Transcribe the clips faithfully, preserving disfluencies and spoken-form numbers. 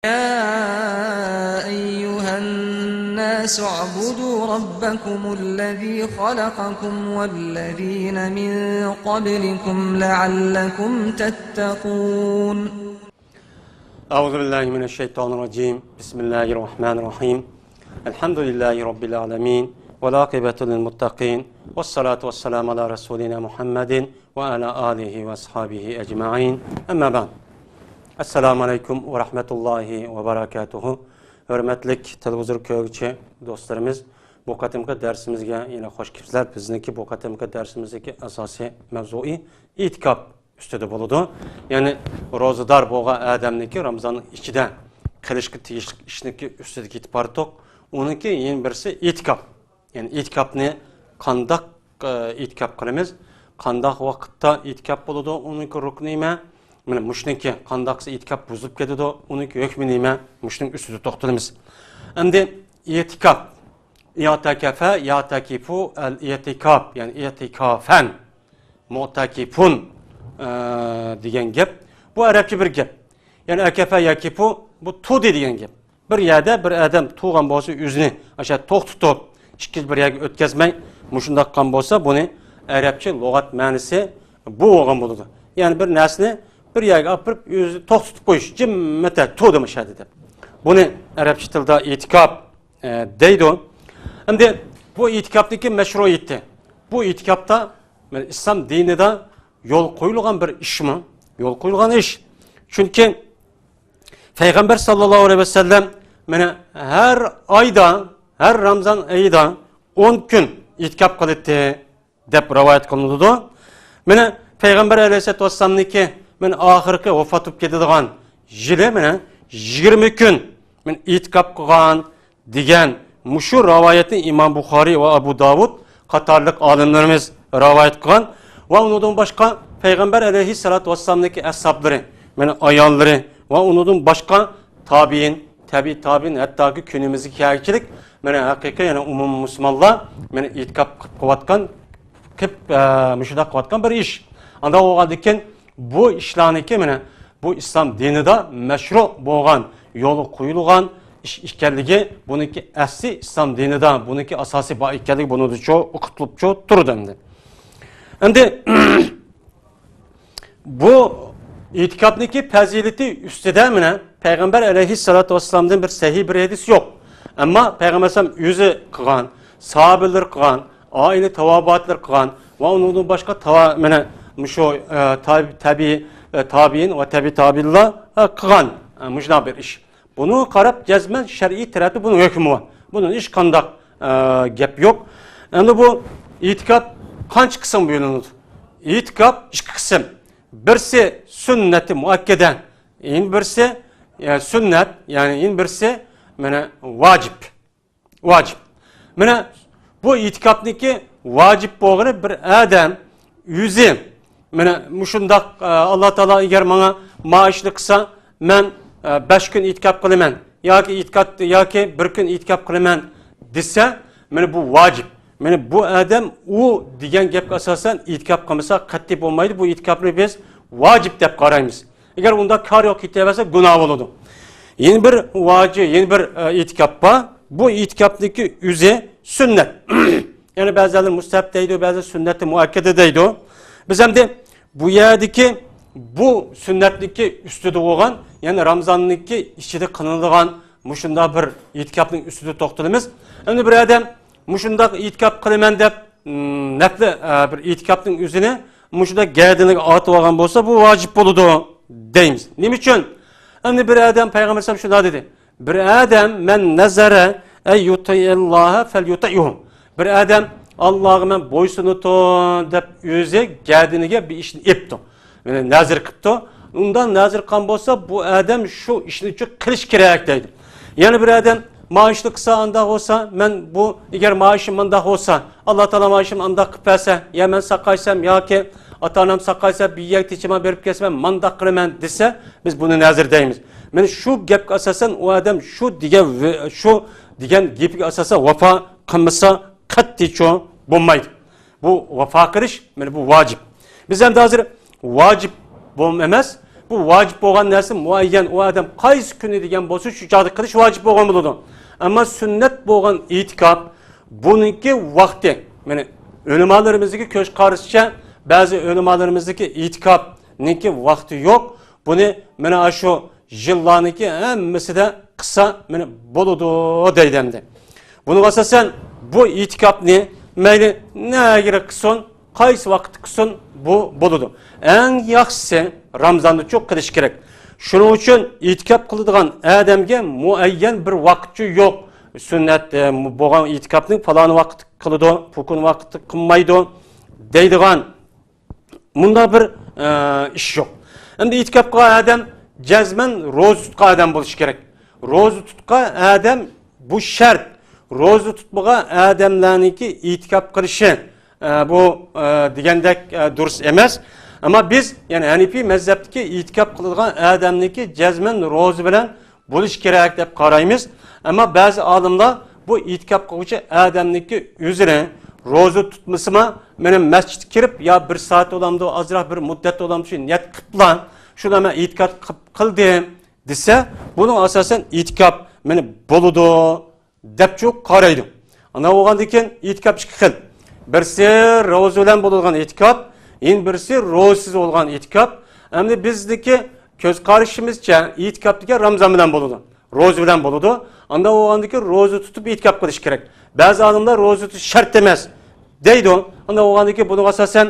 يا أيها الناس اعبدوا ربكم الذي خلقكم والذين من قبلكم لعلكم تتقون. أعوذ بالله من الشيطان الرجيم. بسم الله الرحمن الرحيم. الحمد لله رب العالمين. والعاقبة للمتقين. والصلاة والسلام على رسولنا محمد وعلى آله وأصحابه أجمعين. أما بعد. السلام عليكم ورحمة الله وبركاته. ھۆرمەتلىك تېلېۋىزور كۆرگۈچى دوستلىرىمىز، بۇ قېتىمقى دەرسىمىزگە يەنە خوش كەپسىلەر. بىزنىڭكى بۇ قېتىمقى دەرسىمىزدىكى ئاساسىي مەۋزۇيى ئېتىكاپ ئۈستىدە بولىدۇ. يەنى روزىدار بولغان ئادەمنىڭكى رامىزاننىڭ ئىچىدە قىلىشقا تېگىشلىك ئىشنىڭكى ئۈستىدە كېتىپ باردۇق. ئۇنىڭكى يەنە بىرسى ئېتىكاپ. يەنى ئېتىكاپنى قانداق، ئە، ئېتىكاپ قىلىمىز؟ قانداق ۋاقىتتا ئېتىكاپ بولىدۇ؟ ئۇنىڭكى رۇكنى نېمە؟ مانا مۇشۇنىڭكى قانداق قىلسا ئېتىكاپ بۇزۇلۇپ كېتىدۇ؟ ئۇنىڭكى ھۆكمى نېمە؟ مۇشۇنىڭ ئۈستىدە توختىلىمىز. ئەمدى ئېتىكاپ. ئىئتەكەفە، يەتەكىفۇ، ئەل ئېتىكاپ، يەنى ئېتىكافەن، مۇئتەكىفۇن، ئە، دېگەن گەپ. بۇ ئەرەبچە بىر گەپ. يەنى ئەكەفە يەكىفۇ، بۇ تۇدى دېگەن گەپ. بىر يەردە بىر ئادەم تۇرغان بولسا، ئۆزىنى ئاشۇ توختىتىپ، ئىككىنچى بىر يەرگە ئۆتكەزمەي، مۇشۇنداق قىلغان بولسا، بۇنى ئەرەبچە لۇغەت مەنىسى بۇ بولغان بولىدۇ. يەنى بىر نەرسىنى بىر يەرگە ئاپىرىپ، ئۆزىنى توختىتىپ قويۇش، جىممىتە تۇردى مۇشۇ يەردە دەپ. بۇنى ئەرەبچە تىلدا ئېتىكاپ، ئە، دەيدۇ. ئەمدى بۇ ئېتىكاپنىڭكى مەشرۇئىيىتى. بۇ ئېتىكاپتا، مانا، ئىسلام دىنىدا يول قويۇلغان بىر ئىشمۇ؟ يول قويۇلغان ئىش. چۈنكى پەيغەمبەر ساللاللاھۇ ئەلەيھى ۋەسەللەم، مانا، ھەر ئايدا، ھەر رامزان ئېيىدا ئون كۈن ئېتىكاپ قىلاتتى، دەپ رىۋايەت قىلىنىدۇ. مانا، پەيغەمبەر ئەلەيھىسسالاتۇ ۋەسسالامنىڭكى، مانا، ئاخىرقى ۋاپات بولۇپ كېتىدىغان يىلى، مانا، يىگىرمە كۈن، مانا، ئېتىكاپ قىلغان، دېگەن مۇشۇ رىۋايەتنى ئىمام بۇخارىي ۋە ئەبۇ داۋۇد قاتارلىق ئالىملىرىمىز رىۋايەت قىلغان. ۋە ئۇنىڭدىن باشقا پەيغەمبەر ئەلەيھىسسالاتۇ ۋەسسالامنىڭكى ئەسھابلىرى، مانا ئاياللىرى ۋە ئۇنىڭدىن باشقا تابىئىن، تەبىئىي تابىئىن، ھەتتاكى كۈنىمىزگە كەلگۈچىلىك، مانا ھەقىقىي، يەنى ئومۇمىي مۇسۇلمانلار، مانا ئېتىكاپ قىلىپ قىلىۋاتقان، قىلىپ، ئە، مۇشۇنداق قىلىۋاتقان بىر ئىش. ئانداق بولغاندىن كېيىن، بۇ ئىشلارنىڭكى، مانا، بۇ ئىسلام دىنىدا مەشرۇ بولغان، يولغا قويۇلغان ئىش ئىكەنلىكى، بۇنىڭكى ئەسلى ئىسلام دىنىدا بۇنىڭكى ئاساسى بار ئىكەنلىكى بۇنىڭدىچۇ ئوقۇتۇلۇپچۇ تۇرىدۇ ئەمدى. ئەمدى بۇ ئېتىكاپنىڭكى پەزىلىتى ئۈستىدە، مانا، پەيغەمبەر ئەلەيھىسسالاتۇ ۋەسسالامدىن بىر سەھىھ بىر ھەدىس يوق. ئەمما پەيغەمبەر ئەلەيھىسسالام ئۆزى قىلغان، ساھابىلىرى قىلغان، ئائىلە تاۋابىئاتلىرى قىلغان ۋە ئۇنىڭدىن باشقا تاۋا-، مانا، مۇشۇ، ئە، تاب-، تەبىئىي، ئە، تابىئىن ۋە تەبىئىي تابىئىنلار، ئە، قىلغان، ئە، مۇشۇنداق بىر ئىش. بۇنىڭغا قاراپ جەزمەن شەرئىي تەرەپتە بۇنىڭ ھۆكمى بار. بۇنىڭ ھېچقانداق، ئە، گەپ يوق. ئەمدى بۇ ئېتىكاپ قانچە قىسىم بۆلۈنىدۇ؟ ئېتىكاپ ئىككى قىسىم. بىرسى سۈننەتى مۇئەككەدە، يەنە بىرسى، ئە، سۈننەت، يەنى يەنە بىرسى، مانا، ۋاجىپ. ۋاجىپ. مانا بۇ ئېتىكاپنىڭكى ۋاجىپ بولغىنى بىر ئادەم ئۆزى، مانا مۇشۇنداق، ئە، ئاللا تائالا ئەگەر ماڭا مائاشنى قىلسا، مەن، ئە، بەش كۈن ئېتىكاپ قىلىمەن ياكى ئېتىكاپ، ياكى بىر كۈن ئېتىكاپ قىلىمەن دېسە، مانا بۇ ۋاجىپ. مانا بۇ ئادەم ئۇ دېگەن گەپكە ئاساسەن ئېتىكاپ قىلمىسا قەتئىي بولمايدۇ. بۇ ئېتىكاپنى بىز ۋاجىپ دەپ قارايمىز. ئەگەر ئۇنداق كارى يوق كېتىۋەرسە گۇناھ بولىدۇ. يەنە بىر ۋاجىپ، يەنە بىر، ئە، ئېتىكاپ بار. بۇ ئېتىكاپنىڭكى ئۆزى سۈننەت. يەنى بەزىلەر مۇستەھەب دەيدۇ، بەزىلەر سۈننەتى مۇئەككەدە دەيدۇ. بىز ئەمدى بۇ يەردىكى بۇ سۈننەتنىڭكى ئۈستىدە بولغان، يەنى رامىزاننىڭكى ئىچىدە قىلىنىدىغان مۇشۇنداق بىر ئېتىكاپنىڭ ئۈستىدە توختىلىمىز. ئەمدى بىر ئادەم مۇشۇنداق ئېتىكاپ قىلىمەن دەپ، م، نەپلى، ئە، بىر ئېتىكاپنىڭ ئۆزىنى مۇشۇنداق گەدىنىگە ئارتىۋالغان بولسا، بۇ ۋاجىپ بولىدۇ دەيمىز. نېمە ئۈچۈن؟ ئەمدى بىر ئادەم، پەيغەمبەر ئەلەيھىسسالام شۇنداق دېدى، بىر ئادەم، مەن نەزەرە ئەن يۇتىئىللاھە فەليۇتىئھۇ، بىر ئادەم، ئاللاغا مەن بويسۇنىدۇ دەپ ئۆزى گەدىنىگە بىر ئىشنى ئېپتۇ. يەنى نەزىر قىپتۇ. ئۇنداق نەزىر قىلغان بولسا، بۇ ئادەم شۇ ئىشنى قىلىش كېرەك دەيدۇ. يەنە بىر ئادەم مائاشنى قىلسا، ئانداق بولسا، مەن بۇ، ئەگەر مائاشىم مانداق بولسا، ئاللا تائالا مائاشىمنى ئانداق قىلىپ بەرسە، يا مەن ساقايسام ياكى ئاتا-ئانام ساقايسا، بىر يەرگە تېچىمان بېرىپ كەلسە، مەن مانداق قىلىمەن دېسە، بىز بۇنى نەزىر دەيمىز. مانا شۇ گەپكە ئاساسەن ئۇ ئادەم شۇ دېگەن ۋە-، شۇ دېگەن گېپىگە ئاساسەن ۋاپا قىلمىسا قەتئىيچۇ بولمايدۇ. بۇ ۋاپا قىلىش، مانا بۇ ۋاجىپ. بىز ئەمدى ھازىر ۋاجىپ بولما ئەمەس، بۇ ۋاجىپ بولغان نەرسە مۇئەييەن، ئۇ ئادەم قايسى كۈنى دېگەن بولسا، شۇ چاغدا قىلىش ۋاجىپ بولغان بولىدۇ. ئەمما سۈننەت بولغان ئېتىكاپ، بۇنىڭكى ۋاقتى، يەنى ئۆلىمالىرىمىزدىكى كۆز قارىشىچە، بەزى ئۆلىمالىرىمىزدىكى ئېتىكاپنىڭكى ۋاقتى يوق. بۇنى مانا شۇ يىللارنىڭكى ھەممىسىدە قىلسا مانا بولىدۇ دەيدۇ ئەمدى. بۇنىڭغا ئاساسەن بۇ ئېتىكاپنى مەيلى نەگىرى قىلسۇن، قايسى ۋاقىتتا قىلسۇن، بۇ بولىدۇ. ئەڭ ياخشىسى رامزاندىچۇ قىلىش كېرەك. شۇنىڭ ئۈچۈن ئېتىكاپ قىلىدىغان ئادەمگە مۇئەييەن بىر ۋاقىتچۇ يوق. سۈننەت، ئە، بولغان ئېتىكاپنى پالان ۋاقىتتا قىلىدۇ، پۇلكۇن ۋاقىتتا قىلمايدۇ دەيدىغان مۇنداق بىر، ئە، ئىش يوق. ئەمدى ئېتىكاپ قىلغان ئادەم جەزمەن روزا تۇتقان ئادەم بولۇشى كېرەك. روزا تۇتقان ئادەم بۇ شەرت. روزا تۇتمىغان ئادەملەرنىڭكى ئېتىكاپ قىلىشى، ئە، بۇ، ئە، دېگەندەك، ئە، دۇرۇس ئەمەس. ئەمما بىز، يەنى ھەنىپىي مەزھەپتىكى ئېتىكاپ قىلىدىغان ئادەمنىڭكى جەزمەن روزا بىلەن بولۇشى كېرەك دەپ قارايمىز. ئەمما بەزى ئالىملار بۇ ئېتىكاپ قىلغۇچى ئادەمنىڭكى ئۆزىنى روزا تۇتمىسىمۇ، مانا مەسچىتكە كىرىپ، يا بىر سائەت بولامدۇ، ئازراق بىر مۇددەت بولامدۇ، شۇ نىيەت قىپلا، شۇنى مەن ئېتىكاپ قىپ-، قىلدىم دېسە، بۇنىڭ ئاساسەن ئېتىكاپ مانا بولىدۇ دەپچۇ قارايدۇ. ئانداق بولغاندىن كېيىن ئېتىكاپ ئىككى خىل. بىرسى روزا بىلەن بولىدىغان ئېتىكاپ، يەنە بىرسى روزىسىز بولغان ئېتىكاپ. ئەمدى بىزنىڭكى كۆز قارىشىمىزچە ئېتىكاپ دېگەن رامزان بىلەن بولىدۇ. روزا بىلەن بولىدۇ. ئانداق بولغاندىن كېيىن روزا تۇتۇپ ئېتىكاپ قىلىش كېرەك. بەزى ئالىملار روزا تۇتۇش شەرت ئەمەس دەيدۇ. ئانداق بولغاندىن كېيىن بۇنىڭغا ئاساسەن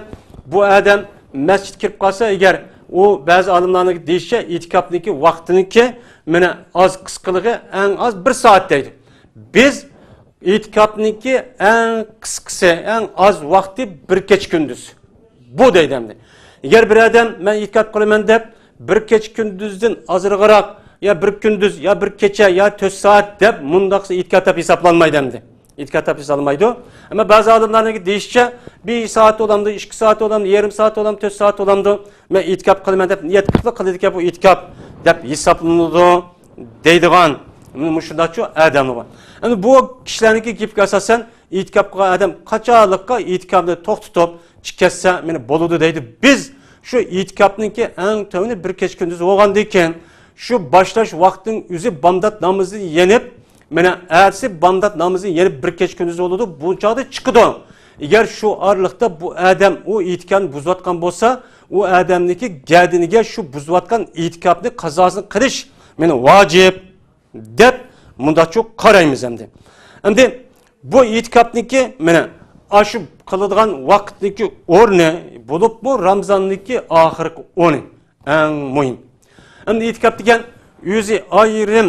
بۇ ئادەم مەسچىتكە كىرىپ قالسا ئەگەر، ئۇ بەزى ئالىملارنىڭ دېيىشىچە ئېتىكاپنىڭكى ۋاقتىنىڭكى مانا ئاز قىسقىلىقى ئەڭ ئاز بىر سائەت دەيدۇ. بىز ئېتىكاپنىڭكى ئەڭ قىسقىسى، ئەڭ ئاز ۋاقتى بىر كېچە كۈندۈز. بۇ دەيدۇ ئەمدى. ئەگەر بىر ئادەم مەن ئېتىكاپ قىلىمەن دەپ بىر كېچە كۈندۈزدىن ئازراقراق، يا بىر كۈندۈز، يا بىر كېچە، يا تۆت سائەت دەپ مۇنداقسا ئېتىكاپ دەپ ھېسابلانمايدۇ ئەمدى. ئېتىكاپ دەپ ھېسابلانمايدۇ. ئەمما بەزى ئالىملارنىڭكى دېيىشىچە بىر سائەت بولامدۇ، ئىككى سائەت بولامدۇ، يېرىم سائەت بولامدۇ، تۆت سائەت بولامدۇ، مەن ئېتىكاپ قىلىمەن دەپ نىيەت قىلىپلا قىلىدىكەن، بۇ ئېتىكاپ دەپ ھېسابلىنىدۇ دەيدىغان مۇشۇنداقچۇ ئادەملەر بار. ئەمدى بۇ كىشىلەرنىڭكى گېپىگە ئاساسەن ئېتىكاپ قىلغان ئادەم قاچانلىققا ئېتىكاپنى توختىتىپ چىقىپ كەتسە مانا بولىدۇ دەيدۇ. بىز شۇ ئېتىكاپنىڭكى ئەڭ تۆۋىنى بىر كېچە كۈندۈز بولغاندىن كېيىن شۇ باشلاش ۋاقتىنىڭ ئۆزى بامدات نامىزىدىن يېنىپ، مانا ئەتىسى بامدات نامىزىدىن يېنىپ بىر كېچە كۈندۈز بولىدۇ، بۇ چاغدا چىقىدۇ. ئەگەر شۇ ئارىلىقتا بۇ ئادەم ئۇ ئېتىكاپنى بۇزۇۋاتقان بولسا، ئۇ ئادەمنىڭكى گەدىنىگە شۇ بۇزۇۋاتقان ئېتىكاپنى قازاسىنى قىلىش مانا ۋاجىپ دەپ مۇنداقچۇ قارايمىز ئەمدى. ئەمدى بۇ ئېتىكاپنىڭكى مانا ئاشۇ قىلىدىغان ۋاقىتنىڭكى ئورنى بولۇپمۇ رامزاننىڭكى ئاخىرقى ئونى ئەڭ مۇھىم. ئەمدى ئېتىكاپ دېگەن ئۆزى ئايرىم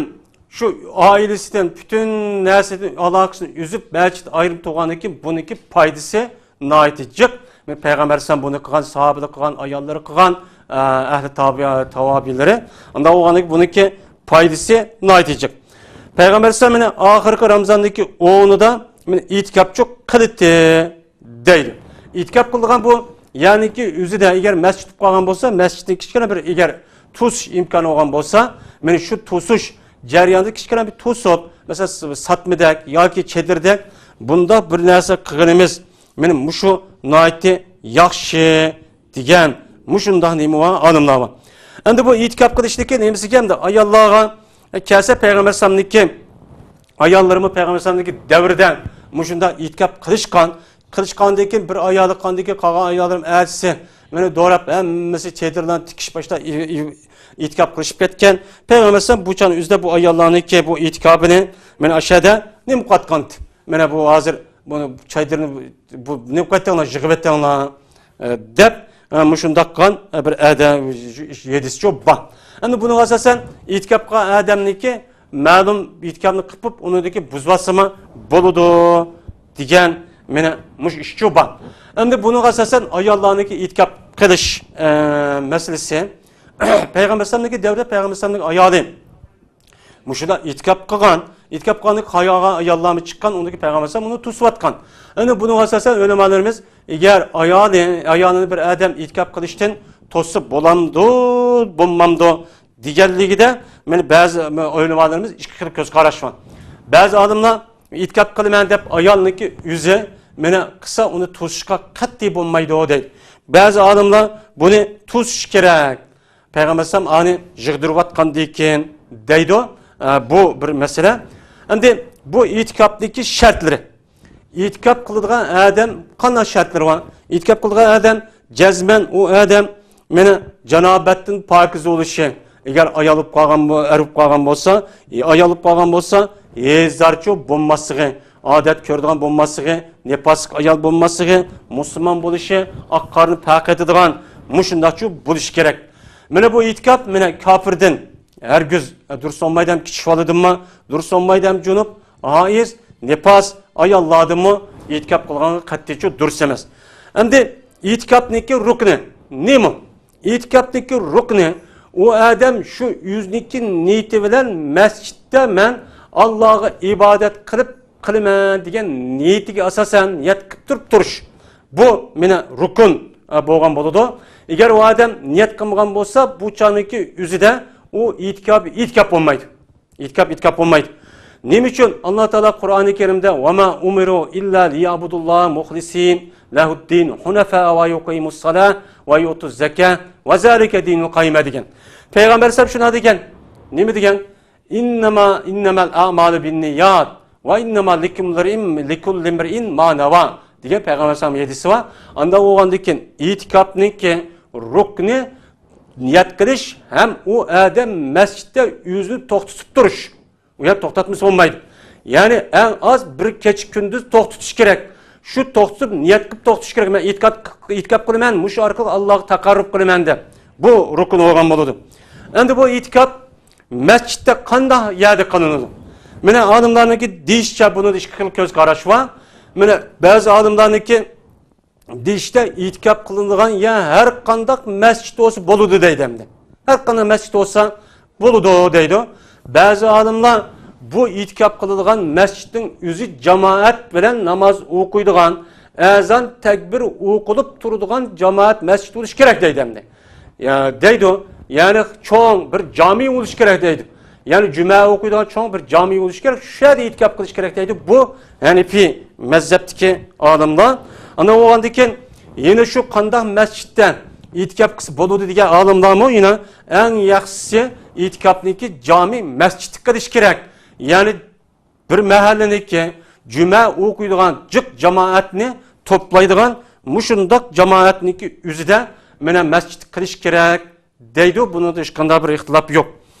شۇ ئائىلىسىدىن پۈتۈن نەرسىدىن ئالاقىسىنى ئۈزۈپ مەسچىتتە ئايرىم تۇرغاندىن كېيىن بۇنىڭكى پايدىسى ناھايىتى جىق. پەيغەمبەر ئەلەيھىسسالام بۇنى قىلغان، ساھابىلەر قىلغان، ئاياللىرى قىلغان، ئە، ئەھلى تابى-، تاۋابىئىنلىرى. ئۇنداق بولغاندىكىن بۇنىڭكى پايدىسى ناھايىتى جىق. پەيغەمبەر ئەلەيھىسسالام مانا ئاخىرقى رامزاندىكى ئونىدا مانا ئېتىكاپچۇ قىلىتتى دەيدۇ. ئېتىكاپ قىلىدىغان بۇ يەرنىڭكى ئۆزىدە ئەگەر مەسچىت بولۇپ قالغان بولسا، مەسچىتنىڭ كىچىككىنە بىر ئەگەر توسۇش ئىمكانى بولغان بولسا، مانا شۇ توسۇش جەريانىدا كىچىككىنە بىر توسۇپ، مەسىلەن، ساتمىدەك ياكى چېدىردەك بۇنداق بىر نەرسە قىلغىنىمىز مانا مۇشۇ ناھايىتى ياخشى دېگەن مۇشۇنداق نېمە بار، ئالىملار بار. ئەمدى بۇ ئېتىكاپ قىلىشنىڭكى نېمىسىگە ئەمدى ئاياللارغا، ئە، كەلسە پەيغەمبەر ئەلەيھىسسالامنىڭكى ئاياللىرىمۇ پەيغەمبەر ئەلەيھىسسالامنىڭكى دەۋرىدە مۇشۇنداق ئېتىكاپ قىلىشقان، قىلىشقاندىن كېيىن بىر ئايالى قاندىن كېيىن قالغان ئاياللىرىم ئەتىسى مېنى دوراپ ھەممىسى چېدىرلارنى تىكىش باشلاپ ئېتىكاپ قىلىشىپ كەتكەن. پەيغەمبەر ئەلەيھىسسالام بۇ چاغنىڭ ئۆزىدە بۇ ئاياللارنىڭكى بۇ ئېتىكابىنى مانا ئاشۇ يەردە نېمە قىلىۋاتقانتى؟ مانا بۇ ھازىر بۇنى چېدىرنى بۇ نېمە قىلىۋاتىڭلار، يىغىۋېتىڭلار، ئە، دەپ، ئە، مۇشۇنداق قىلغان، ئە، بىر ئادەم ھەدىسچۇ بار. ئەمدى بۇنىڭغا ئاساسەن ئېتىكاپ قىلغان ئادەمنىڭكى مەلۇم ئېتىكاپنى قىلىپ، ئۇنىڭدىن كېيىن بۇزۇۋالسىمۇ بولىدۇ دېگەن مانا مۇشۇ ئىشچۇ بار. ئەمدى بۇنىڭغا ئاساسەن ئاياللارنىڭكى ئېتىكاپ قىلىش، ئە، مەسىلىسى. پەيغەمبەر ئەلەيھىسسالامنىڭكى دەۋرىدە پەيغەمبەر ئەلەيھىسسالامنىڭكى ئايالى مۇشۇنداق ئېتىكاپ قىلغان، ئېتىكاپ قىلغاندىن كېيىن قاياغا ئاياللارمۇ چىققان، ئۇنىڭدىن كېيىن پەيغەمبەر ئەلەيھىسسالام ئۇنى توسۇۋاتقان. ئەنە بۇنىڭغا ئاساسەن ئۆلىمالىرىمىز، ئەگەر ئايالى، ئايالىنى بىر ئادەم ئېتىكاپ قىلىشتىن توسسا بولامدۇ، بولمامدۇ دېگەنلىكىدە، مانا بەزى ئۆلىمالىرىمىز ئىككى خىل كۆز قاراش بار. بەزى ئالىملار ئېتىكاپ قىلىمەن دەپ ئايالنىڭكى ئۆزى مانا قىلسا ئۇنى توسۇشقا قەتئىي بولمايدۇ دەيدۇ. بەزى ئالىملار بۇنى توسۇش كېرەك. پەيغەمبەر ئەلەيھىسسالام ئانى يىغدۇرۇۋاتقاندىكىن دەيدۇ. ئە، بۇ بىر مەسىلە. ئەمدى بۇ ئېتىكاپنىڭكى شەرتلىرى. ئېتىكاپ قىلىدىغان ئادەم قانداق شەرتلىرى بار؟ ئېتىكاپ قىلىدىغان ئادەم جەزمەن ئۇ ئادەم مېنى جانابەتتىن پاكىز بولۇشى، ئەگەر ئايال بولۇپ قالغان بو-، ئەر بولۇپ قالغان بولسا، ئايال بولۇپ قالغان بولسا، ھېزارچۇ بولماسلىقى، ئادەت كۆرىدىغان بولماسلىقى، نىپاسلىق ئايال بولماسلىقى، مۇسۇلمان بولۇشى، ئاق قارنى پەخىر ئېتىدىغان مۇشۇنداقچۇ بولۇشى كېرەك. مانا بۇ ئېتىكاپ، مانا كاپىردىن ھەرگىز، ئە، دۇرۇس بولمايدۇ ھەم كىچىك بالىدىنمۇ، دۇرۇس بولمايدۇ ھەم جۇنۇپ، ھائىز، نىپاس ئاياللاردىنمۇ ئېتىكاپ قىلغانغا قەتئىيچۇ دۇرۇس ئەمەس. ئەمدى ئېتىكاپنىڭكى رۇكنى نېمە؟ ئېتىكاپنىڭكى رۇكنى، ئۇ ئادەم شۇ ئۆزىنىڭكى نىيىتى بىلەن مەسچىتتە مەن ئاللاغا ئىبادەت قىلىپ قىلىمەن دېگەن نىيىتىگە ئاساسەن نىيەت قىلىپ تۇرۇپ تۇرۇش. بۇ مانا رۇكۇن، ئە، بولغان بولىدۇ. ئەگەر ئۇ ئادەم نىيەت قىلمىغان بولسا، بۇ چاغنىڭكى ئۆزىدە ئۇ ئېتىكاپ، ئېتىكاپ بولمايدۇ. ئېتىكاپ، ئېتىكاپ بولمايدۇ. نېمە ئۈچۈن؟ ئاللا تائالا قۇرئانى كەرىمدە، «ۋەما ئۇمىرۇ ئىللا لىيەبۇدۇللاھە مۇخلىسىن لەھۇددىن ھۇنەفا ۋە يۇقىمۇسسالا ۋە يۇتۇز زەكا ۋە زالىكە دىنۇل قەييىم» دېگەن. پەيغەمبەر ئەلەيھىسسالام شۇنداق دېگەن. نېمە دېگەن؟ «ئىننەما، ئىننەمەل ئەمالۇ بىننىيات ۋە ئىننەما لىكۇللىمرىئىن، لىكۇللىمرىئىن ما نەۋا» دېگەن پەيغەمبەر ئەلەيھىسسالام ھەدىسى بار. ئاندا بولغاندىكىن ئېتىكاپنىڭكى رۇكنى نىيەت قىلىش ھەم ئۇ ئادەم مەسچىتتە ئۆزىنى توختىتىپ تۇرۇش. ئۇ يەردە توختاتمىسا بولمايدۇ. يەنى ئەڭ ئاز بىر كېچە كۈندۈز توختىتىش كېرەك. شۇ توختىتىپ نىيەت قىلىپ توختىتىش كېرەك. مەن ئېتىكاپ، ئېتىكاپ قىلىمەن، مۇشۇ ئارقىلىق ئاللاغا تاقاررۇپ قىلىمەن دەپ. بۇ رۇكۇن بولغان بولىدۇ. ئەمدى بۇ ئېتىكاپ مەسچىتتە قانداق يەردە قىلىنىدۇ؟ مانا ئالىملارنىڭكى دېيىشىچە بۇنىڭدا ئىككى خىل كۆز قاراش بار. مانا بەزى ئالىملارنىڭكى دېيىشىچە ئېتىكاپ قىلىنىدىغان يەر ھەر قانداق مەسچىت بولسا بولىدۇ دەيدۇ ئەمدى. ھەر قانداق مەسچىت بولسا بولىدۇ دەيدۇ. بەزى ئالىملار بۇ ئېتىكاپ قىلىدىغان مەسچىتنىڭ ئۆزى جامائەت بىلەن ناماز ئوقۇيدىغان، ئەزان تەكبىر ئوقۇلۇپ تۇرىدىغان جامائەت مەسچىت بولۇشى كېرەك دەيدۇ ئەمدى. يا، دەيدۇ. يەنى چوڭ بىر جامى بولۇشى كېرەك دەيدۇ. يەنى جۈمە ئوقۇيدىغان چوڭ بىر جامى بولۇشى كېرەك. شۇ يەردە ئېتىكاپ قىلىش كېرەك دەيدۇ. بۇ ھەنىفىي مەزھەپتىكى ئالىملار. ئاندىن بولغاندىن كېيىن يەنە شۇ قانداق مەسچىتتە ئېتىكاپ قىلسا بولىدۇ دېگەن ئالىملارمۇ يەنە ئەڭ ياخشىسى ئېتىكاپنىكى جامى مەسچىتتە قىلىش كېرەك. يەنى بىر مەھەللىنىڭكى جۈمە ئوقۇيدىغان جىق جامائەتنى توپلايدىغان مۇشۇنداق جامائەتنىڭكى ئۆزىدە مانا مەسچىت قىلىش كېرەك دەيدۇ. بۇنىڭدا ھېچقانداق بىر ئىختىلاپ يوق.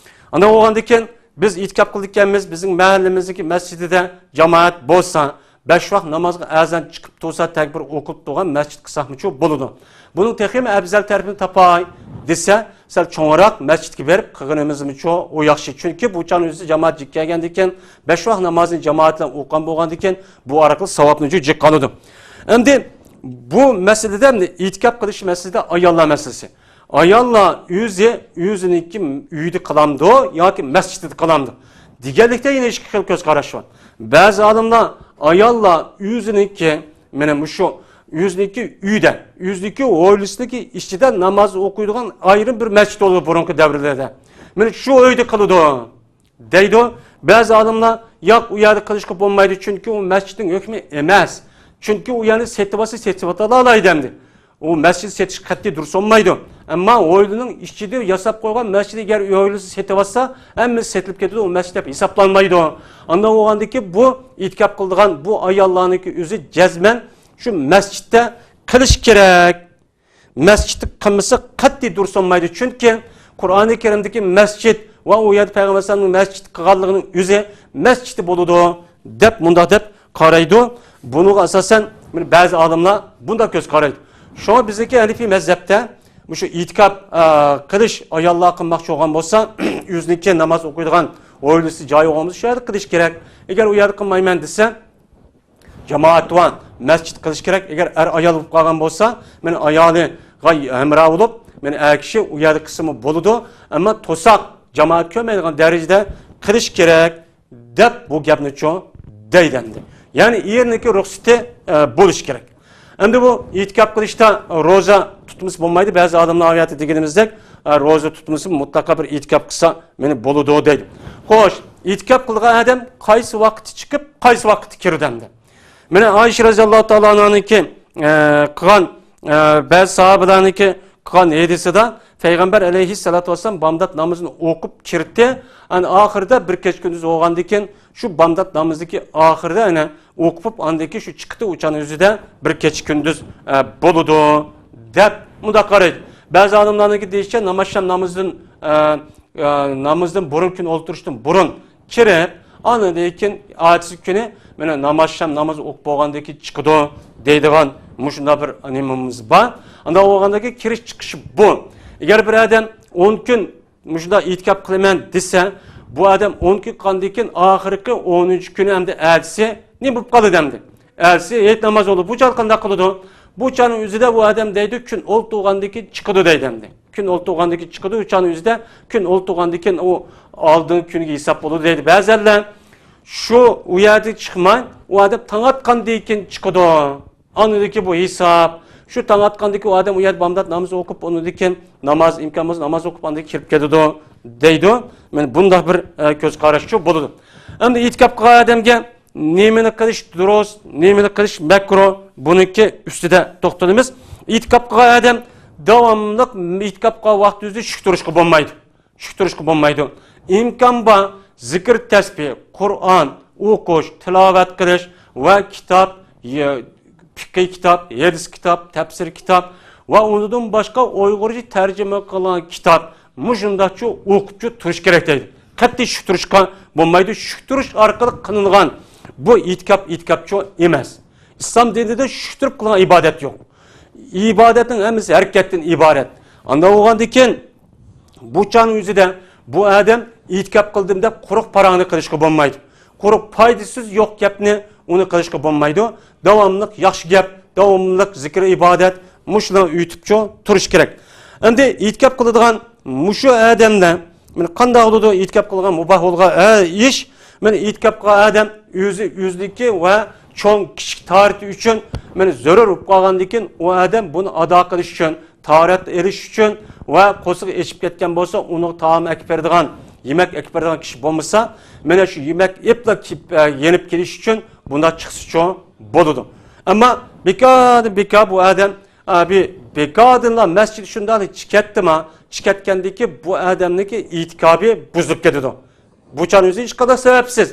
ئانداق بولغاندىكىن بىز ئېتىكاپ قىلىدىكەنمىز، بىزنىڭ مەھەللىمىزدىكى مەسچىتىدە جامائەت بولسا، بەش ۋاق نامازغا ئەزان چىقىپ تۇرسا، تەكبىر ئوقۇلۇپ تۇرغان مەسچىت قىلساقمۇچۇ بولىدۇ. بۇنىڭ تېخىمۇ ئەۋزەل تەرىپىنى تاپاي دېسە، سەل چوڭراق مەسچىتكە بېرىپ قىلغىنىمىزمۇچۇ ئۇ ياخشى. چۈنكى بۇ چاغنىڭ ئۆزىدە جامائەت جىق كەلگەندىكىن، بەش ۋاق نامازنى جامائەت بىلەن ئوقۇغان بولغاندىكىن، بۇ ئارقىلىق ساۋابنىچۇ جىق قالىدۇ. ئەمدى بۇ مەسىلىدە، ئەمدى ئېتىكاپ قىلىش مەسىلىسىدە ئاياللار مەسىلىسى. ئاياللار ئۆزى، ئۆزىنىڭكى ئۆيىدە قىلامدۇ ياكى مەسچىتىدە قىلامدۇ دېگەنلىكتە يەنە ئىككى خىل كۆز قاراش بار. بەزى ئالىملار ئاياللار ئۆزىنىڭكى، مانا مۇشۇ ئۆزىنىڭكى ئۆيىدە، ئۆزىنىڭكى ھويلىسىنىڭكى ئىچىدە ناماز ئوقۇيدىغان ئايرىم بىر مەسچىت بولىدۇ بۇرۇنقى دەۋرلەردە. مانا شۇ ئۆيدە قىلىدۇ دەيدۇ. بەزى ئالىملار، ياق، ئۇ يەردە قىلىشقا بولمايدۇ، چۈنكى ئۇ مەسچىتنىڭ ھۆكمى ئەمەس. چۈنكى ئۇ يەرنى سېتىۋالسا، سېتىۋېتىۋالالايدۇ ئەمدى. ئۇ مەسچىت سېتىش قەتئىي دۇرۇس بولمايدۇ. ئەمما ھويلىنىڭ ئىچىدە ياساپ قويغان مەسچىت، ئەگەر ھويلىسى سېتىۋالسا، ھەممىسى سېتىلىپ كېتىدۇ، ئۇ مەسچىت دەپ ھېسابلانمايدۇ. ئانداق بولغاندىكى بۇ ئېتىكاپ قىلىدىغان بۇ ئاياللارنىڭكى ئۆزى جەزمەن شۇ مەسچىتتە قىلىش كېرەك. مەسچىتتە قىلمىسا قەتئىي دۇرۇس بولمايدۇ. چۈنكى قۇرئانى كەرىمدىكى مەسچىت ۋە ئۇ يەردە پەيغەمبەر ئەلەيھىسسالامنىڭ مەسچىت قىلغانلىقىنىڭ ئۆزى مەسچىت بولىدۇ دەپ مۇنداق دەپ قارايدۇ. بۇنىڭغا ئاساسەن، مانا بەزى ئالىملار بۇنداق كۆز قارايدۇ. شۇڭا بىزنىڭكى ھەنىفىي مەزھەپتە مۇشۇ ئېتىكاپ، ئە، قىلىش ئاياللار قىلماقچى بولغان بولسا، ئۆزىنىڭكى ناماز ئوقۇيدىغان ھويلىسى جايى بولغان بولسا، شۇ يەردە قىلىش كېرەك. ئەگەر ئۇ يەردە قىلمايمەن دېسە، جامائەت بار، مەسچىت قىلىش كېرەك. ئەگەر ئەر ئايال بولۇپ قالغان بولسا، مانا ئايالىغا ھەمراھ بولۇپ، مانا ئەر كىشى ئۇ يەردە قىلسىمۇ بولىدۇ. ئەمما توساق، جامائەت كۆرمەيدىغان دەرىجىدە قىلىش كېرەك دەپ بۇ گەپنىچۇ دەيدۇ ئەمدى. يەنى ئېرىنىڭكى رۇخسىتى، ئە، بولۇشى كېرەك. ئەمدى بۇ ئېتىكاپ قىلىشتا روزا تۇتمىسا بولمايدۇ. بەزى ئالىملار ئايەتتە دېگىنىمىزدەك، ئە، روزا تۇتمىسا مۇتلەقا بىر ئېتىكاپ قىلسا مانا بولىدۇ دەيدۇ. خوش، ئېتىكاپ قىلغان ئادەم قايسى ۋاقىتتا چىقىپ، قايسى ۋاقىتتا كىرىدۇ ئەمدى؟ مانا ئائىشە رەزىياللاھۇ تائالا ئانھانىڭكى، ئە، قىلغان، ئە، بەزى ساھابىلەرنىڭكى قىلغان ھەدىسىدە، پەيغەمبەر ئەلەيھىسسالاتۇ ۋەسسالام بامدات نامىزىنى ئوقۇپ كىردى. ئەنە ئاخىرىدا بىر كېچە كۈندۈز بولغاندىن كېيىن، شۇ بامدات نامىزىدىكى ئاخىرىدا ئەنە ئوقۇپ، ئاندىن كېيىن شۇ چىقتى، ئۇ چاغنىڭ ئۆزىدە بىر كېچە كۈندۈز، ئە، بولىدۇ، دەپ مۇنداق قارايدۇ. بەزى ئالىملارنىڭكى دېيىشىچە، نامازشام نامىزىدىن، ئە، ئە، نامىزدىن بۇرۇن، كۈن ئولتۇرۇشتىن بۇرۇن كىرىپ، ئاندىن كېيىن ئەتىسى كۈنى مانا نامازشام ناماز ئوقۇپ بولغاندىن كېيىن چىقىدۇ دەيدىغان مۇشۇنداق بىر نېمىمىز بار. ئانداق بولغاندىن كېيىن كىرىش چىقىشى بۇ. ئەگەر بىر ئادەم ئون كۈن مۇشۇنداق ئېتىكاپ قىلىمەن دېسە، بۇ ئادەم ئون كۈن قىلغاندىن كېيىن ئاخىرقى ئونىنچى كۈنى ئەمدى ئەتىسى نېمە بولۇپ قالىدۇ ئەمدى؟ ئەتىسى ھېيت ناماز بولىدۇ. بۇ چاغدا قانداق قىلىدۇ؟ بۇ چاغنىڭ ئۆزىدە ئۇ ئادەم دەيدۇ، كۈن ئولتۇرغاندىن كېيىن چىقىدۇ دەيدۇ ئەمدى. كۈن ئولتۇرغاندىن كېيىن چىقىدۇ، ئۇ چاغنىڭ ئۆزىدە كۈن ئولتۇرغاندىن كېيىن ئۇ ئالدىنقى كۈنگە ھېساب بولىدۇ دەيدۇ بەزىلەر. شۇ ئۇ يەردىن چىقماي، ئۇ ئادەم تاڭ ئاتقاندىن كېيىن چىقىدۇ. ئاندىن كېيىن بۇ ھېساب. شۇ تاڭ ئاتقاندىن كېيىن ئۇ ئادەم ئۇ يەردە بامدات نامىزى ئوقۇپ، ئۇنىڭدىن كېيىن ناماز، ئىمكان بولسا ناماز ئوقۇپ، ئاندىن كېيىن كىرىپ كېتىدۇ دەيدۇ. مانا بۇنداق بىر، ئە، كۆز قاراشچۇ بولىدۇ. ئەمدى ئېتىكاپ قىلغان ئادەمگە نېمىنى قىلىش دۇرۇس، نېمىنى قىلىش مەكرۇھ، بۇنىڭكى ئۈستىدە توختىلىمىز. ئېتىكاپ قىلغان ئادەم داۋاملىق ئېتىكاپ قىلغان ۋاقتى ئۆزى شۈك تۇرۇشقا بولمايدۇ. شۈك تۇرۇشقا بولمايدۇ. ئىمكان بار، زىكىر تەسبىھ، قۇرئان ئوقۇش، تىلاۋەت قىلىش ۋە كىتاب، يە-، پىقھىي كىتاب، ھەدىس كىتاب، تەپسىر كىتاب ۋە ئۇنىڭدىن باشقا ئۇيغۇرچە تەرجىمە قىلغان كىتاب، مۇشۇنداقچۇ ئوقۇپچۇ تۇرۇش كېرەك دەيدۇ. قەتئىي شۈك تۇرۇشقا بولمايدۇ. شۈك تۇرۇش ئارقىلىق قىلىنغان بۇ ئېتىكاپ ئېتىكاپچۇ ئەمەس. ئىسلام دىنىدا شۈك تۇرۇپ قىلغان ئىبادەت يوق. ئىبادەتنىڭ ھەممىسى ھەرىكەتتىن ئىبارەت. ئانداق بولغاندىن كېيىن بۇ چاغنىڭ ئۆزىدە بۇ ئادەم ئېتىكاپ قىلدىم دەپ قۇرۇق پاراڭنى قىلىشقا بولمايدۇ. قۇرۇق پايدىسىز يوق گەپنى ئۇنى قىلىشقا بولمايدۇ. داۋاملىق ياخشى گەپ، داۋاملىق زىكىر ئىبادەت، مۇشۇلارنى ئۆتۈپچۇ تۇرۇش كېرەك. ئەمدى ئېتىكاپ قىلىدىغان مۇشۇ ئادەمدە مانا قانداق بولىدۇ؟ ئېتىكاپ قىلغان مۇباھ بولغان، ئە، ئىش. مانا ئېتىكاپ قىلغان ئادەم ئۆزى، ئۆزىنىڭكى ۋە چوڭ كىچىك تاھارىتى ئۈچۈن مانا زۆرۈر بولۇپ قالغاندىن كېيىن، ئۇ ئادەم بۇنى ئادا قىلىش ئۈچۈن، تاھارەت ئېلىش ئۈچۈن ۋە قورسىقى ئېچىپ كەتكەن بولسا، ئۇنىڭغا تائام ئەكىپ بېرىدىغان، يېمەك ئەكىپ بېرىدىغان كىشى بولمىسا، مانا شۇ يېمەك ئېپلا كېپ-، ئە، يېنىپ كېلىش ئۈچۈن بۇنداق چىقسىچۇ بولىدۇ. ئەمما بىكاردىن بىكار بۇ ئادەم، ئە، بى-، بىكاردىنلا مەسچىت شۇنداق چىكەتتىما، چىكەتكەندىكى بۇ ئادەمنىڭكى ئېتىكابى بۇزۇلۇپ كېتىدۇ. بۇ چاغنىڭ ئۆزى ھېچقانداق سەۋەبسىز.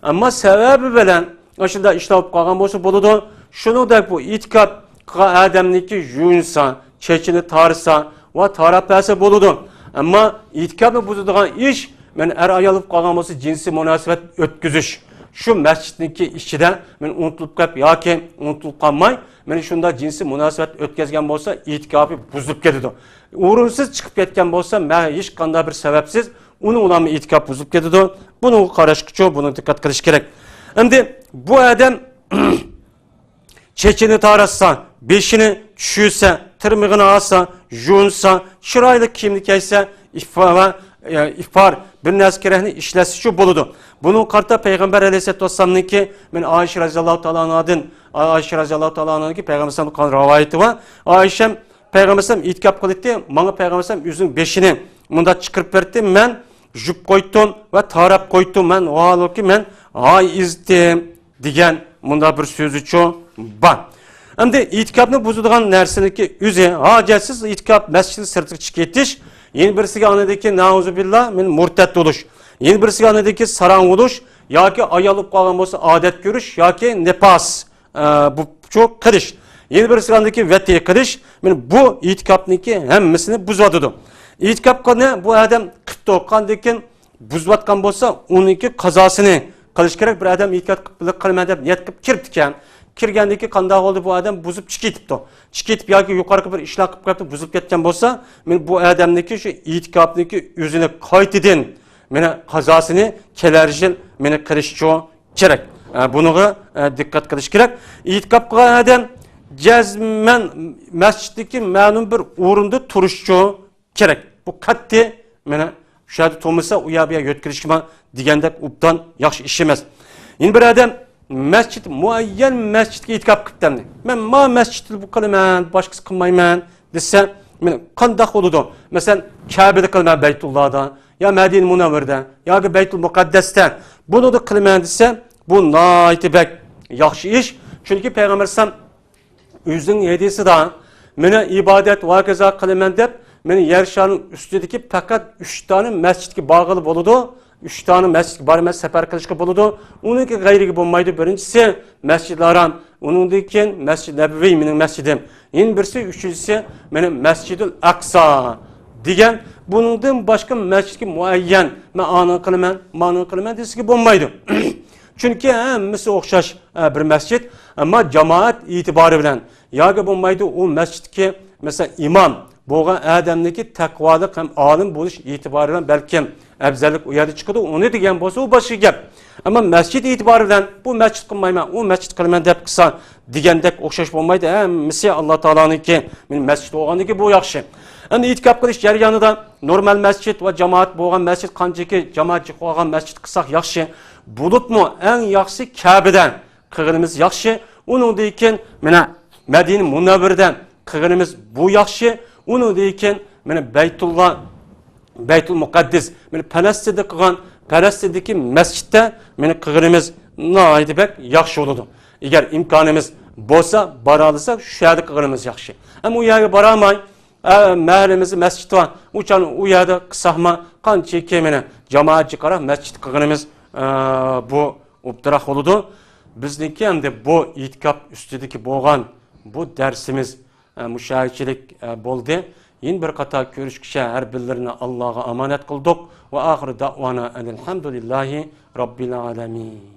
ئەمما سەۋەبى بىلەن ئاشۇنداق ئىشلار بولۇپ قالغان بولسا بولىدۇ. شۇنىڭدەك بۇ ئېتىكاپ قىلغان ئادەمنىڭكى يۇيۇنسا، چېچىنى تارىسا ۋە تاراپ بەرسە بولىدۇ. ئەمما ئېتىكاپنى بۇزىدىغان ئىش، مانا ئەر-ئايال بولۇپ قالغان بولسا، جىنسىي مۇناسىۋەت ئۆتكۈزۈش. شۇ مەسچىتنىڭكى ئىچىدە مانا ئۇنتۇلۇپ قېلىپ ياكى ئۇنتۇلۇپ قالماي، مانا شۇنداق جىنسىي مۇناسىۋەت ئۆتكۈزگەن بولسا، ئېتىكاپى بۇزۇلۇپ كېتىدۇ. ئورۇنسىز چىقىپ كەتكەن بولسا، مە-، ھېچقانداق بىر سەۋەبسىز ئۇنى ئۇلارمۇ ئېتىكاپ بۇزۇلۇپ كېتىدۇ. بۇنىڭغا قاراشقىچۇ، بۇنى دىققەت قىلىش كېرەك. ئەمدى بۇ ئادەم چېچىنى تاراتسا، بېشىنى چۈشۈرسە، تىرمىقىنى ئالسا، يۇيۇنسا، چىرايلىق كىيىمنى كىيسە، ئىفا-، ۋە، ئە، ئىفار بىر نەرسە كېرەكنى ئىشلەتسىچۇ بولىدۇ. بۇنىڭغا قارىتا پەيغەمبەر ئەلەيھىسسالاتۇ ۋەسسالامنىڭكى، مەن ئائىشە رەزىياللاھۇ تائالا ئانھادىن، ئائىشە رەزىياللاھۇ تائالا ئانھادىنكى پەيغەمبەر ئەلەيھىسسالام قىلغان رىۋايىتى بار. ئائىشەم پەيغەمبەر ئەلەيھىسسالام ئېتىكاپ قىلىتتى، ماڭا پەيغەمبەر ئەلەيھىسسالام ئۆزىنىڭ بېشىنى مۇنداق چىقىرىپ بەردى، مەن يۇيۇپ قويدۇم ۋە تاراپ قويدۇم، مەن ۋاھالۇكى مەن ھايىزتىم دېگەن مۇنداق بىر سۆزىچۇ بار. ئەمدى ئېتىكاپنى بۇزىدىغان نەرسىنىڭكى ئۆزى، ھاجەتسىز ئېتىكاپ مەسچىتنىڭ سىرتىغا چىقىپ كېتىش، يەنە بىرسىگە ئاندىكى نەئۇزۇبىللا مىن مۇرتەد بولۇش، يەنە بىرسىگە ئاندىكى ساراڭ بولۇش ياكى ئايال بولۇپ قالغان بولسا ئادەت كۆرۈش ياكى نىپاس، ئە، بۇ چۇ قىلىش، يەنە بىرسىگە ئاندىكى ۋەتى قىلىش، مانا بۇ ئېتىكاپنىڭكى ھەممىسىنى بۇزۇۋاتىدۇ. ئېتىكاپنى بۇ ئادەم قىپتۇ، قاندىن كېيىن بۇزۇۋاتقان بولسا، ئۇنىڭكى قازاسىنى قىلىش كېرەك. بىر ئادەم ئېتىكاپ قىلىمەن دەپ نىيەت قىلىپ كىرىپتىكەن. كىرگەندىن كېيىن قانداق بولدى؟ بۇ ئادەم بۇزۇپ چىقىپ كېتىپتۇ. چىقىپ كېتىپ ياكى يۇقىرىقى بىر ئىشلار قىلىپ قېلىپتۇ، بۇزۇپ كەتكەن بولسا، مانا بۇ ئادەمنىڭكى شۇ ئېتىكاپنىڭكى ئۆزىنى قايتىدىن، مانا، قازاسىنى كېلەر يىل، مانا، قىلىشچۇ كېرەك. ئە، بۇنىڭغا، ئە، دىققەت قىلىش كېرەك. ئېتىكاپ قىلغان ئادەم جەزمەن مەسچىتتىكى مەلۇم بىر ئورۇندا تۇرۇشچۇ كېرەك. بۇ قەتئىي، مانا، شۇ يەردە تۇرمىسا، ئۇ يەر بۇ يەر يۆتكىلىشكىمۇ دېگەندەك ئوبدان ياخشى ئىش ئەمەس. يەنە بىر ئادەم مەسچىت، مۇئەييەن مەسچىتكە ئېتىكاپ قىپتىمدى. مەن ما مەسچىتتە بۇ قىلىمەن، باشقىسى قىلمايمەن دېسە، مانا، قانداق بولىدۇ؟ مەسىلەن، كەبىدە قىلىمەن بەيتۇللادا، يا مەدىنە مۇنەۋۋەردە، ياكى بەيتۇل مۇقەددەستە. بۇنىدا قىلىمەن دېسە، بۇ ناھايىتى بەك ياخشى ئىش. چۈنكى پەيغەمبەر ئەلەيھىسسالام ئۆزىنىڭ ھەدىسىدا، مانا ئىبادەت ۋە ھاكازا قىلىمەن دەپ، مانا يەر شارىنىڭ ئۈستىدىكى پەقەت ئۈچ دانە مەسچىتكە بارغىلى بولىدۇ. ئۈچ دانە مەسچىتكە بارىمەن، سەپەر قىلىشقا بولىدۇ. ئۇنىڭكى غەيرىگە بولمايدۇ. بىرىنچىسى، مەسجىدىل ھارام، ئۇنىڭدىن كېيىن مەسجىد نەبىۋى، مېنىڭ مەسجىدىم. يەنە بىرسى، ئۈچىنچىسى، مانا مەسجىدىل ئەقسا دېگەن. بۇنىڭدىن باشقا مەسجىدكە مۇئەييەن، مەن ئانىڭ قىلىمەن، مانىڭ قىلىمەن دېسىگە بولمايدۇ. چۈنكى ھەممىسى ئوخشاش، ئە، بىر مەسجىد، ئەمما جامائەت ئېتىبارى بىلەن ياكى بولمايدۇ ئۇ مەسجىدتىكى، مەسىلەن، ئىمام بولغان ئادەمنىڭكى تەقۋالىق ھەم ئالىم بولۇش ئېتىبارى بىلەن بەلكىم ئەۋزەللىك ئۇ يەردە چىقىدۇ، ئۇنى دېگەن بولسا، ئۇ باشقا گەپ. ئەمما مەسجىد ئېتىبارى بىلەن بۇ مەسجىد قىلمايمەن، ئۇ مەسجىد قىلىمەن دەپ قىلسا دېگەندەك ئوخشاش بولمايدۇ. ھەممىسى ئاللا تائالانىڭكى مەسجىد بولغاندىكىن بۇ ياخشى. ئەمدى ئېتىكاپ قىلىش جەريانىدا نورمال مەسجىد ۋە جامائەت بولغان مەسجىد، قانچىكى جامائەت جىق بولغان مەسجىد قىلساق ياخشى. بولۇپمۇ ئەڭ ياخشىسى كەبىدە قىلغىنىمىز ياخشى. ئۇنىڭدىن كېيىن مانا مەدىنە مۇنەۋۋەردە قىلغىنىمىز بۇ ياخشى. ئۇنىڭدىن كېيىن مانا بەيتۇللا، بەيتۇل مۇقەددەس، مانا پەلەستىندە قىلغان، پەلەستىندىكى مەسچىتتە مانا قىلغىنىمىز ناھايىتى بەك ياخشى بولىدۇ. ئەگەر ئىمكانىمىز بولسا، بارالىساق شۇ يەردە قىلغىنىمىز ياخشى. ئەمما ئۇ يەرگە بارالماي، ئە، مەھەللىمىزدە مەسچىت بار، ئۇ چاغدا ئۇ يەردە قىلساقمۇ، قانچىكى مانا جامائەتچە قاراپ مەسچىت قىلغىنىمىز، ئە، بۇ ئوبدانراق بولىدۇ. بىزنىڭكى ئەمدى بۇ ئېتىكاپ ئۈستىدىكى بولغان بۇ دەرسىمىز، ئە، مۇشۇ يەرگىچىلىك، ئە، بولدى. يەنە بىر قېتىم كۆرۈشكىچە ھەر بىرلىرىنى ئاللاغا ئامانەت قىلدۇق. ۋە ئاخىرۇ دەئۋانا ئەنىل ھەمدۇلىللاھى رەببىل ئالەمىن.